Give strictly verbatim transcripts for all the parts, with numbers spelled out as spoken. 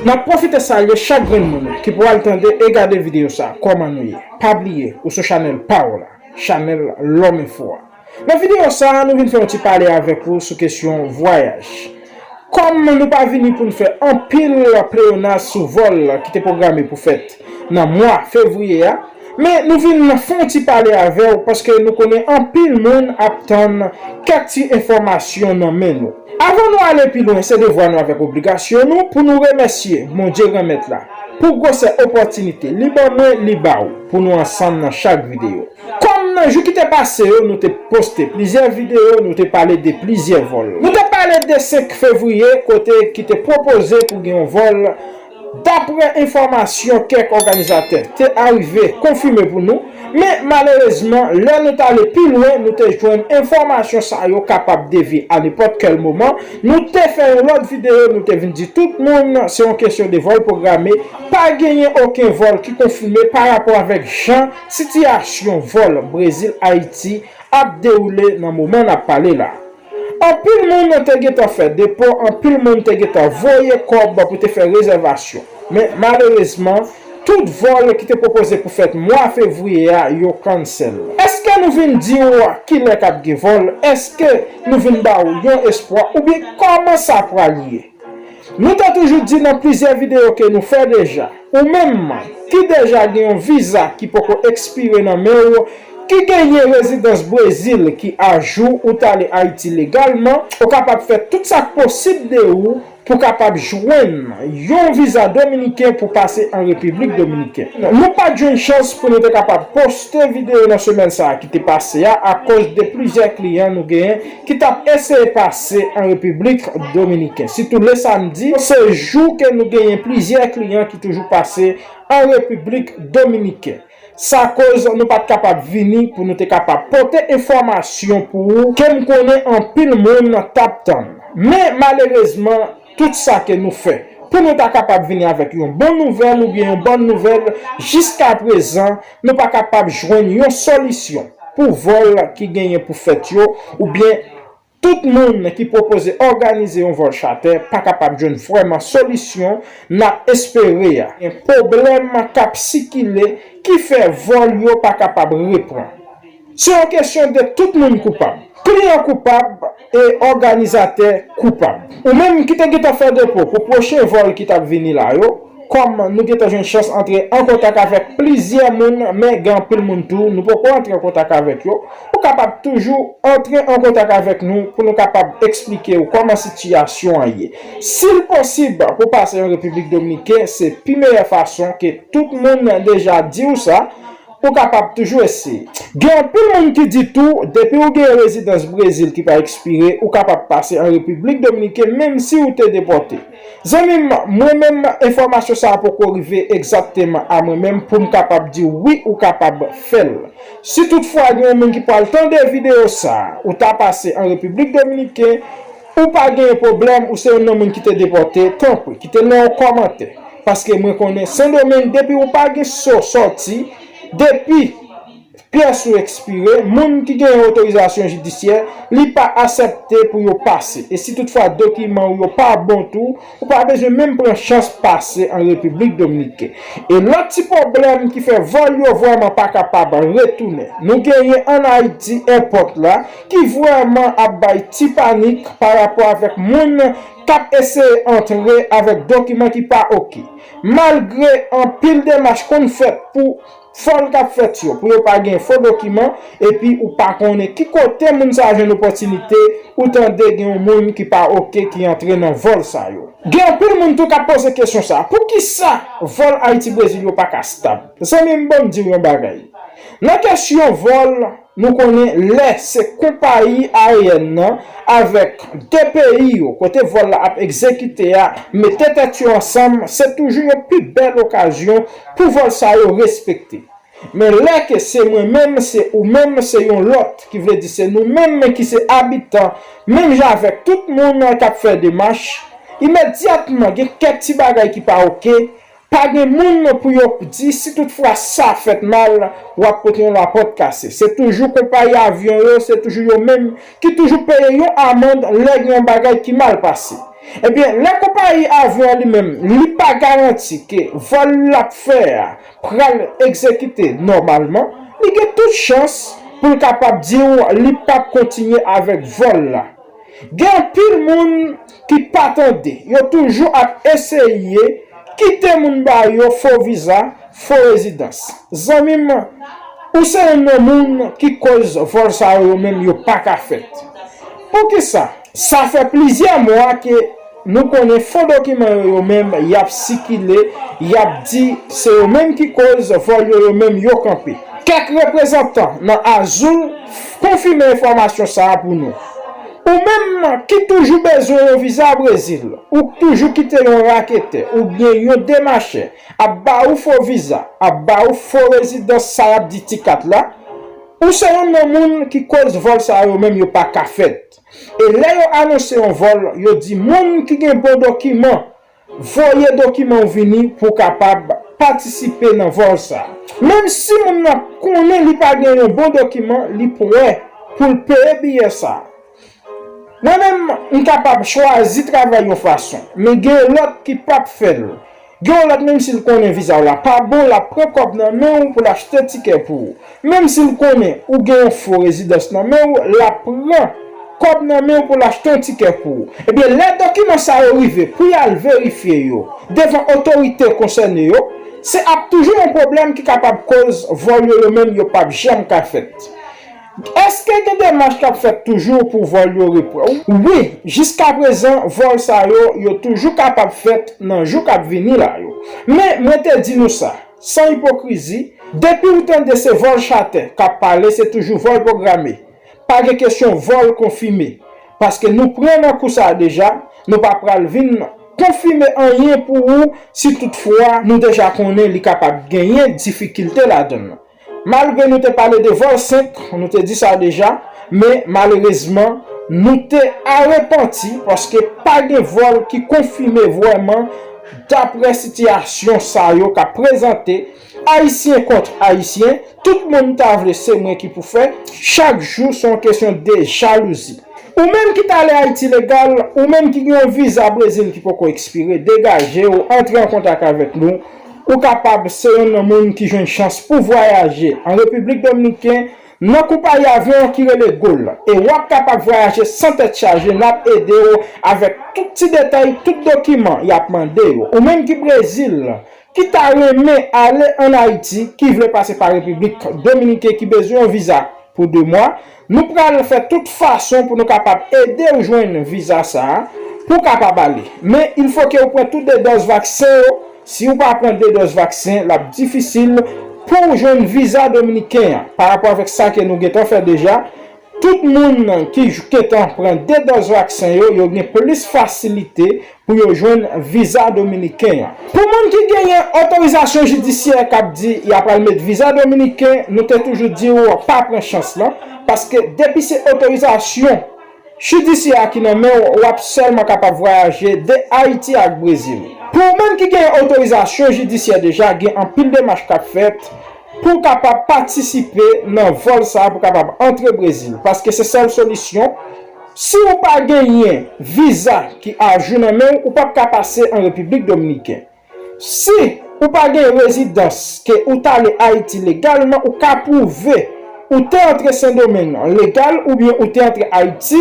N ap pwofite salye chak grenn moun ki pral tande e gade videyo sa a. Kòman nou ye? Pa bliye, ou sou chanèl pa w la, chanèl Lòm Enfo a. Nan videyo sa a, nou vin fè yon ti pale avèk ou sou kesyon vwayaj. Kòm nou pa vini pou n fè anpil pleyonaj sou vòl ki te pwograme pou fèt nan mwa fevriye a, men nou vin fè yon ti pale avè w paske nou konnen anpil moun ap tann kèk ti enfòmasyon nan men nou. Avan nou ale pi lwen, se devwa nou avèk obligasyon nou pou nou remèsye Bondye Granmèt la pou gwosè opòtinite li ban mwen, li ba w, pou nou ansanm nan chak videyo. Kòm nan jou ki te pase yo, nou te poste plizyè videyo, nou te pale de plizyè vòl. Nou te pale de senk fevriye, kote ki te pwopoze pou gen yon vòl, daprè enfòmasyon kèk òganizatè te arive konfime pou nou, men malerezman, lè nou t ale pi lwen, nou te jwenn enfòmasyon sa yo kapab devye a nenpòt kèl moman. Nou te fè yon lòt videyo, nou te vin di tout moun se yon kesyon de vòl pwograme, pa genyen okenn vòl ki konfime pa rapò avèk jan sitiyasyon vòl Brezil-Ayiti ap dewoule nan moman n ap pale la. Anpil moun te gentan fè depo, anpil moun te gentan voye kòb pou te fè rezèvasyon. Men malerezman, tout vòl ki te pwopoze pou fèt mwa fevriye a, yo cancel. Èske nou vin di w kilè k ap gen vòl? Èske nou vin ba w yon espwa? Oubyen kòman sa pral ye? Nou te toujou di nan plizyè videyo ke nou fè deja, ou menm ki deja gen yon viza ki poko ekspire nan men w, ki genyen rezidans Brezil ki ajou, ou t ale Ayiti legalman, ou kapab fè tout sa k posib de ou pou kapab jwenn yon viza dominiken pou pase an Repiblik Dominiken. Nou pa t jwenn chans pou nou te kapab poste videyo nan semèn sa a ki te pase a, akoz de plizyè kliyan nou genyen ki t ap eseye pase an Repiblik Dominiken. Sitou le samdi, se jou ke nou genyen plizyè kliyan ki toujou pase an Repiblik Dominiken. Sa koz nou pa t kapab vini pou nou te kapab pote enfòmasyon pou ou, ke m konnen anpil moun t ap tann. Men malerezman, tout sa ke nou fè pou nou ta kapab vini avèk yon bon nouvèl oubyen yon bòn nouvèl, jiska prezan, nou pa kapab jwenn yon solisyon pou vòl ki genyen pou fèt yo, oubyen tout moun ki pwopoze òganize yon vòl chatè pa kapab jwenn vrèman solisyon n ap espere a. Gen pwoblèm k ap sikile ki fè vòl yo pa kapab reprann. Se yon kesyon de tout moun koupab. Kliyan koupab e òganizatè koupab. Ou menm ki te gentan fè depo pou pwochen vòl ki t ap vini la yo, kòm nou gentan jwenn chans antre an kontak avèk plizyè moun, men gen anpil moun tou, nou poko antre an kontak avèk yo, ou kapab toujou antre an kontak avèk nou pou nou kapab eksplike w kòman sitiyasyon an ye. Si l posib pou pase an Repiblik Dominiken, se pi meyè fason ke tout moun deja di w sa, ou kapab toujou eseye. Gen anpil moun ki di tou, depi w gen rezidans Brezil ki pa ekspire, ou kapab pase an Repiblik Dominiken menm si w te depòte. Zanmi m, mwen menm, enfòmasyon sa a poko rive egzakteman a mwen menm pou m kapab di w wi ou kapab fè l. Si toutfwa gen yon moun ki pral tande videyo sa a, ou ta pase an Repiblik Dominiken, ou pa genyen pwoblèm, ou se youn nan moun ki te depòte, tanpri, kite nan yon kòmantè. Paske mwen konnen Sendomeng, depi ou pa gen so sòti, depi pyès ou ekspire, moun ki genyen otorizasyon jidisyè, li pa asèpte pou yo pase. E si toutfwa dokiman w yo pa bon tou, ou pa bezwen menm pran chans pase an Repiblik Dominiken. E lòt ti pwoblèm ki fè vòl yo vrèman pa kapab retounen. Nou genyen ann Ayiti èpòt la ki vrèman ap bay ti panik pa rapò avèk moun k ap eseye antre avèk dokiman ki pa oke. Malgre anpil demach konn fèt pou vòl k ap fèt yo, pou yo pa gen fo dokiman, epi ou pa konnen ki kote moun sa a jwenn opòtinite, ou tande gen yon moun ki pa oke ki antre nan vòl sa yo. Gen anpil moun tou k ap poze kesyon sa a, poukisa vòl Ayiti-Brezil yo pa ka stab? Zanmi m, ban m di w yon bagay. Nan kesyon vòl, nou konnen lè se konpayi aeyèn nan avèk de peyi yo, kote vòl la ap egzekite a, mete tèt yo ansanm, se toujou yon pi bèl okazyon pou vòl sa yo respekte. Men lè ke se mwen menm, se ou menm, se yon lòt, ki vle di se nou menm ki se abitan, menm jan avèk tout moun k ap fè demach, imedyatman gen kèk ti bagay ki pa oke, pa gen moun pou yo di si toutfwa sa fèt mal, w ap pote yon lapòt kase. Se toujou konpayi avyon yo, se toujou yo menm ki toujou peye yon amann lè gen yon bagay ki mal pase. Ebyen, lè konpayi avyon an li menm, li pa garanti ke vòl l ap fè a pral egzekite nòmalman, li gen tout chans pou l kapab di w li p ap kontinye avèk vòl la. Gen anpil moun ki pa tande, yo toujou ap eseye kite moun ba yo fo viza, fo rezidans. Zanmi m, ou se youn nan moun ki koz vòl sa yo menm yo pa ka fèt. Poukisa? Sa fè plizyè mwa ke nou konnen fo dokiman yo, yo menm y ap sikile, y ap di se yo menm ki koz vòl yo, yo menm yo kanpe. Kèk reprezantan nan Azul konfime enfòmasyon sa a pou nou. Ou menm ki toujou bezwen yon viza Brezil, ou toujou kite yon raketè oubyen yon demachè ap ba ou fo viza, ap ba ou fo rezidans, sa y ap di ti kat la, ou se youn nan moun ki koz vòl sa yo menm yo pa ka fèt. E lè yo anonse yon vòl, yo di moun ki gen bon dokiman, voye dokiman w vini pou w kapab patisipe nan vòl sa. Menm si moun nan konnen li pa gen yon bon dokiman, li prè pou l peye biyè sa. Mwen menm, m kapab chwazi travay yon fason, men gen yon lòt ki p ap fè l. Gen yon lòt, menm si l konnen viza w la pa bon, l ap pran kòb nan men w pou l achte tikè pou ou. Menm si l konnen ou gen yon fo rezidans nan men w, l ap pran kòb nan men w pou l achte yon tikè pou ou. Ebyen, lè dokiman sa yo rive pou y al verifye yo devan otorite konsène yo, se ap toujou yon pwoblèm ki kapab koz vòl yo, yo menm yo p ap janm ka fèt. Èske gen demach k ap fèt toujou pou vòl yo reprann? Wi, jiskaprezan, vòl sa yo, yo toujou kapab fèt nan jou k ap vini la yo. Men, mwen te di nou sa, san ipokrizi, depi w tande se vòl chatè k ap pale, se toujou vòl pwograme. Pa gen kesyon vòl konfime. Paske nou pran nan kou sa a deja, nou pa pral vin konfime anyen pou ou si toutfwa nou deja konnen li kapab genyen difikilte ladan l. Malgre nou te pale de vòl senk, nou te di sa deja, men malerezman, nou te arepanti paske pa gen vòl ki konfime vrèman daprè sitiyasyon sa yo k ap prezante, Ayisyen kont Ayisyen, tout moun ta vle se mwen ki pou fè, chak jou se yon kesyon de jalouzi. Ou menm ki t ale Ayiti legal, ou menm ki gen yon viza Brezil ki poko ekspire, degaje w, antre an kontak avèk nou. Ou kapab se youn nan moun ki jwenn chans pou vwayaje an Repiblik Dominiken nan konpayi avyon an ki rele Gol. E w ap kapab vwayaje san tèt chaje, n ap ede w avèk tout ti detay, tout dokiman y ap mande yo. Ou menm ki Brezil, ki ta renmen ale ann Ayiti, ki vle pase pa Repiblik Dominiken, ki bezwen yon viza pou de mwa, nou pral fè tout fason pou nou kapab ede w jwenn viza sa a, pou w kapab ale. Men, il fo ke w pran tout de dòz vaksen yo. Si w pa pran de dòz vaksen, l ap difisil pou w jwenn viza dominiken an. Pa rapò avèk sa ke nou gentan fè deja, tout moun ki j-, gentan pran de dòz vaksen yo, yo gen plis fasilite pou yo jwenn viza dominiken an. Pou moun ki genyen otorizasyon jidisyè k ap di y ap al met viza dominiken, nou te toujou di w pa pran chans lan, paske depi se otorizasyon jidisyè a ki nan men w, w ap sèlman kapab vwayaje de Ayiti ak Brezil. Pou ou menm ki genyen otorizasyon jidisyè deja, gen anpil demach k ap fèt pou w kapab patisipe nan vòl sa a, pou w kapab antre Brezil, paske se sèl solisyon. Si ou pa genyen viza ki ajou nan men w, ou p ap ka pase an Repiblik Dominiken. Si ou pa gen rezidans ke ou t ale Ayiti legalman, ou ka pwouve ou te antre Sendomeng legal oubyen ou te antre Ayiti,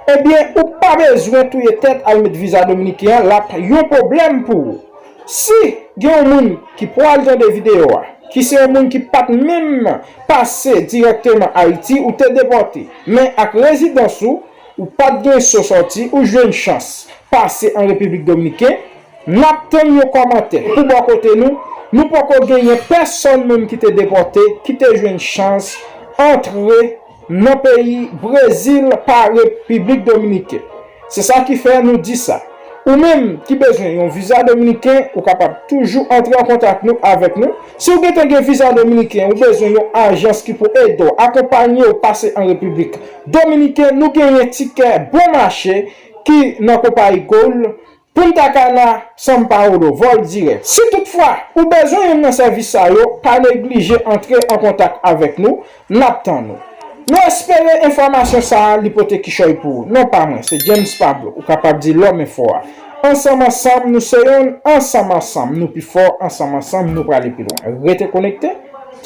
ebyen, ou pa bezwen touye tèt al met viza dominiken an, l ap yon pwoblèm pou ou. Si gen yon moun ki pral tande videyo a, ki se yon moun ki pa t menm pase dirèkteman Ayiti, ou te depòte, men ak rezidans ou, ou pa t gen so sòti, ou jwenn chans pase an Repiblik Dominiken, n ap tann yon kòmantè pou bò kote nou. Nou poko genyen pèsonn menm ki te depòte, ki te jwenn chans antre nan peyi Brezil pa Repiblik Dominiken. Se sa ki fè nou di sa. Ou menm ki bezwen yon viza dominiken, ou kapab toujou antre an kontak nou, avèk nou. Si w gentan gen viza dominiken, ou bezwen yon ajans ki pou ede w, akonpanye w pase an Repiblik Dominiken, nou genyen tikè bon mache ki nan konpayi Gol, Punta Cana, São Paulo, vòl dirèk. Si toutfwa ou bezwen youn nan sèvis sa yo, pa neglije antre an kontak avèk nou, n ap tann ou. Nou espere enfòmasyon sa a li pote kichòy pou ou. Non pa mwen, se James Pablo, ou kapab di Lòm Enfo a. Ansanm ansanm nou se yonn, ansanm ansanm nou pi fò, ansanm ansanm nou prale pi lwen. Rete konekte,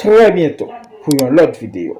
trè byento pou yon lòt videyo.